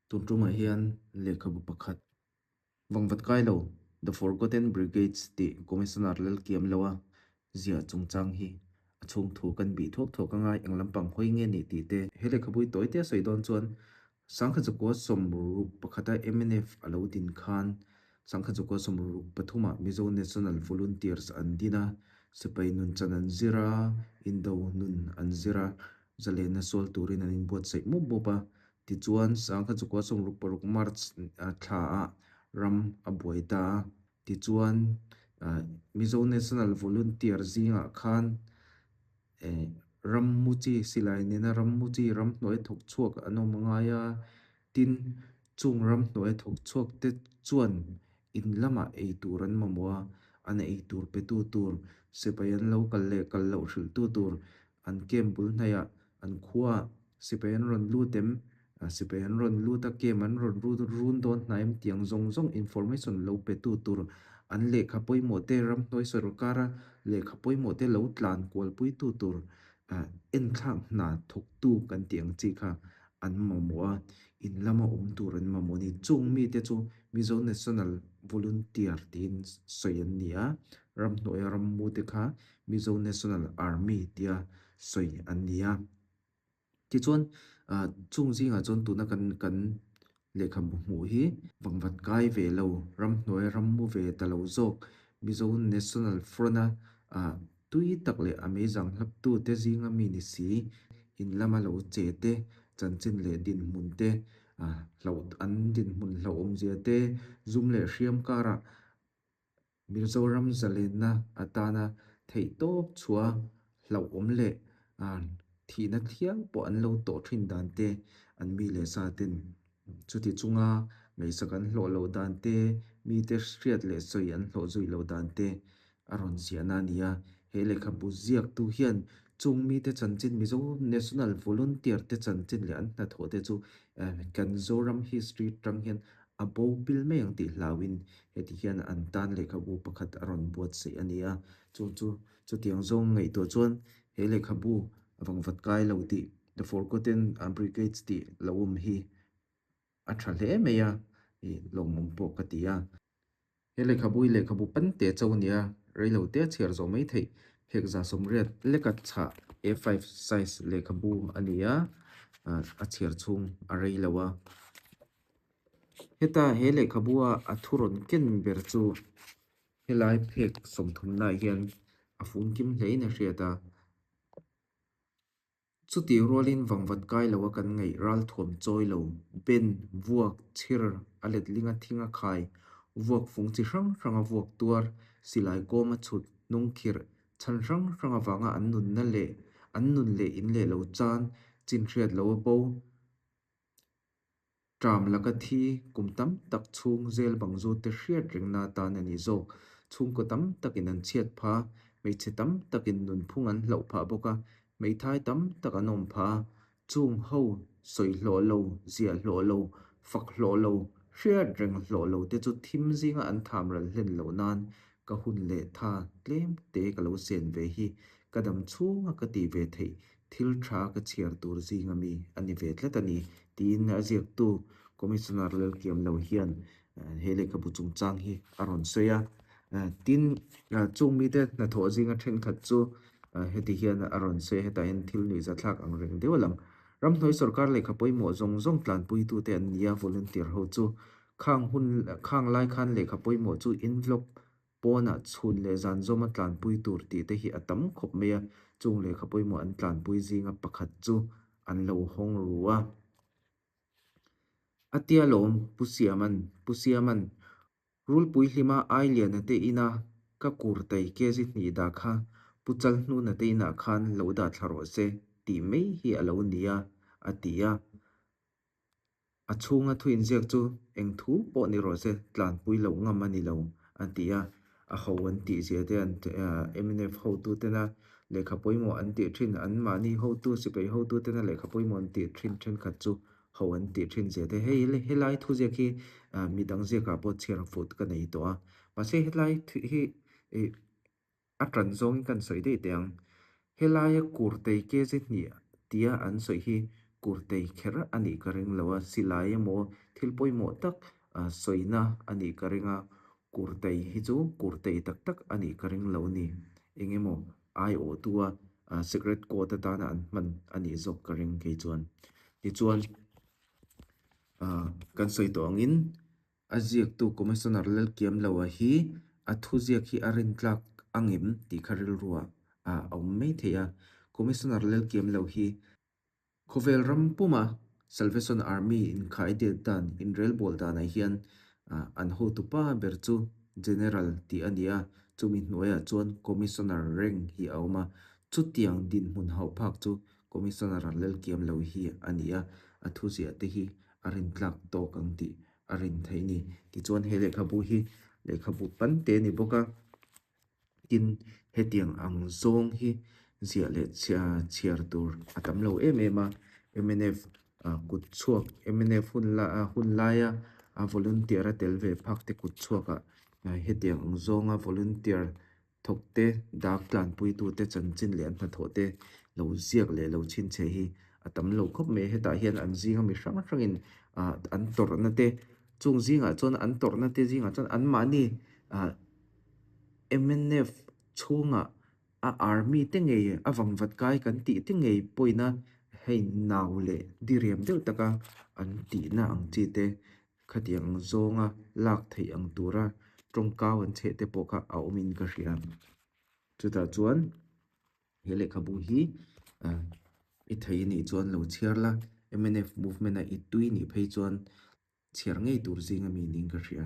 Tun tumah hian lehkhabu pakhat Vangvat kai lo, The Forgotten Brigades tih Commissioner Lalkiamloa ziah chungchang hi a chhung thu kan bih thuak thuak anga eng lampang hawi nge nih tih te. He lehkhabu hi tawi te a sawi dawn chuan 1961 a mnf a lo din khan 1963 ah Mizo National Volunteers an din a, sipai nun chan an zir a, indo nun an zir a, zalenna sual turin an inbuatsaih mup mup a. Tichuan, 1966 March thla ah ram a buai ta a. Tichuan, Mizo National Volunteer zingah khan ram mu chi, silai nena ram mu chi, ramhnuai thawk chhuak an awm ngai a. Tin, chung ramhnuai thawk chhuak te chuan in lamah ei tur an mamawh a, an ei tur petu tur, sipai an lo kal leh kal loh hrilhtu tur, an camp bul hnaihah an khuaah sipai an rawn lut em, sipai an rawn lut a, camp an rawn run dawn hnai em tih ang zawng zawng information lo petu tur an lehkha pawimawh te ramhnuai sorkara lehkha pawimawh te lo tlan kualpuitu tur enthlak hna thawktu kan tih ang chi kha an mamawh a, in lama awm tur an mamawh a ni. Chung mite chu Mizo National Volunteer tiin sawi an ni a, ramhnuaia rammute kha Mizo National Army tia sawi an ni a. Tichuan, chung zingah chuan tuna kan kan lehkhabu hmuh hi vangvat kai ve lo, ramhnuai rammu ve ta lo zawk Mizo National Front-a tui tak leh a meizang hlaptute zinga mi ni si, in lama lo che te, chanchin leh dinhmun te, hlauh an dinhmun hlauhawmzia te, zum leh hriam karah Mizoram zalenna atana theihtawp chhuah hlauhawm leh thihna thiang pawh an lo tawh thin dan te, an mi leh sa ten chuti chunga ngaihsak an hlawh loh dan te, mite hriat leh sawi an hlawh zui loh dan te a rawn ziahna a ni a. He lehkhabu ziaktu hian chung mite chanchin Mizo National Volunteer te chanchin leh an hnathawh te chu kan Zoram history tang hian a bo pil mai ang tih hlauhin heti hian an tan lehkhabu pakhat a rawn buatsaih a ni a. Chu chu chutiang zawng ngaihtuah chuan he lehkhabu vangvat kai lo tih The Forgotten Brigades tih lo awm hi a tha hle mai a, ih lawmawm pawh ka ti a. He lehkhabu hi lehkhabu pan te cho a ni a, reilo te a chhiar zawh mai theih. Phek 180 leka chhah A5 size lehkhabu a ni a, a chhiar chhung a rei lo a. Heta he lehkhabu a a thu rawn ken ber chu helai phek sawmthumnaah hian a funkim hlein a hriat a. Chutih rualin vangvat kai loa kan ngaih ralthuam chawi lo, ben, vuak, chhir, a letlinga thinga khai, vuak fung chi hrang hranga vuak tuar, silai kawma chhut, hnungkhirh, chhan hrang hrang avanga an nunna leh an nun leh in leh lo chan, chin hriat lo a bo. Ṭam laka thi kum tam tak chhung zel bang zute hriat rengna atan a ni zawk. Chhungkaw tam takin an chhiat phah a, hmeichhe tam takin nunphung an hlauh phah bawk a, hmeithai tam tak an awm phah a, chung ho sawi hlawh lo, ziah hlawh lo, fak hlawh lo, hriat reng hlawh lo te chu thim zinga an tham ral hlen loh nan ka hun leh tha tlem te ka lo sen ve hi ka dam chhunga ka tih ve theih Thil tha ka chhiar tur zinga mi a ni ve tlat a ni, tiin a ziaktu Commissioner Lalkiamlo hian he lehkhabu chungchang hi a rawn sawi a. Tin, chung mite hnathawh zinga thenkhat chu heti hian a rawn sawi a, hetah hian thil nuihzathlak ang reng deuh a lang. Ramhnuai sorkar lehkha pawimawh zawng zawng tlanpuitute an ni a, volunteer ho chu. Khang hun, khang lai khan lehkha pawimawh chu envelope Pawnah chhun leh zan zawma tlanpui tur tih te hi a tam khawp mai a, chung lehkha pawimawh an tlanpui zinga pakhat chu an lo hawng ru a. A tia lawm, Pu Siaman, Pu Siaman, Rulpui hlima Ailiana te ina ka kur tai kg hnih dah kha Pu Chalhnuna te inah khan lo dah thla rawh se tih mai hi a lo ni a, a ti a. A chhunga thu inziak chu eng thu pawh ni rawh se, tlanpui loh ngam a ni lo, a ti a. A ho an tih zia te an mnf hotu tena lehkha pawimawh an tih thin, anmahni hotu, sipai hotu tena lehkha pawimawh an tih thin thenkhat chu ho an tih thin zia te. Hei helai thuziak hi midang ziakah pawh chhiar fut ka nei tawh a. Mahse helai hi A ṭan zawngin kan sawi daih teh ang. Helaia kurtei kg hnih tia an sawi hi Kurtei kher a nih ka ring lo a, silai emaw thil pawimawh tak sawina a nih ka ring a, Kurtei hi chu Kurtei tak tak a nih ka ring lo a ni. Eng emaw aiawhtu a secret code atana an hman a nih zawk ka ring kei chuan. Tichuan kan sawi tawh angin a ziaktu Commissioner Lalkiamloa hi a thuziak hi a rintlak angem tih kha rilruah a awm mai thei a. Commissioner Lalkiamlo hi Khawvel ram puma Salvation Army inkhai det dan, inrelbawl danah hian an hotupa ber chu General tih a ni a, chumi hnuaiah chuan Commissioner rank hi a awm a. Chutiang dinhmun hauh phak chu Commissioner Lalkiam lo hi a ni a, a thuziah te hi a rintlak tawk ang tih a rin theih a ni. Tichuan he lehkhabu hi lehkhabu pante a ni bawk a. Tin, hetiang ang zawng hi ziah leh chhiar tur a tam lo em em a, mnf kut chhuak, mnf hun la hun laia a volunteer a tel ve phak te kut chhuakah hetiang ang zawnga volunteer thawk te, dak tlanpuitute chanchin leh an hnathawh te lo ziak leh lo chhinchhe hi a tam lo khawp mai. Hetah hian an zinga mi hrang hrangin an tawrhna te, chung zingah chuan an tawrhna te zingah chuan anmahni ah. Mnf chhungah a army te ngei a vangvat kai kan tih te ngei pawina hei nau leh diriam deuh taka an tihna ang chi te khatiang zawnga lak theih ang tura tawngkau an chheh te pawh kha a awmin ka hria. Chutah chuan he lehkhabu hi i thei anih chuan lo chhiar la, mnf movement a i tui nih phei chuan chhiar ngei tur zing ami niin ka hria.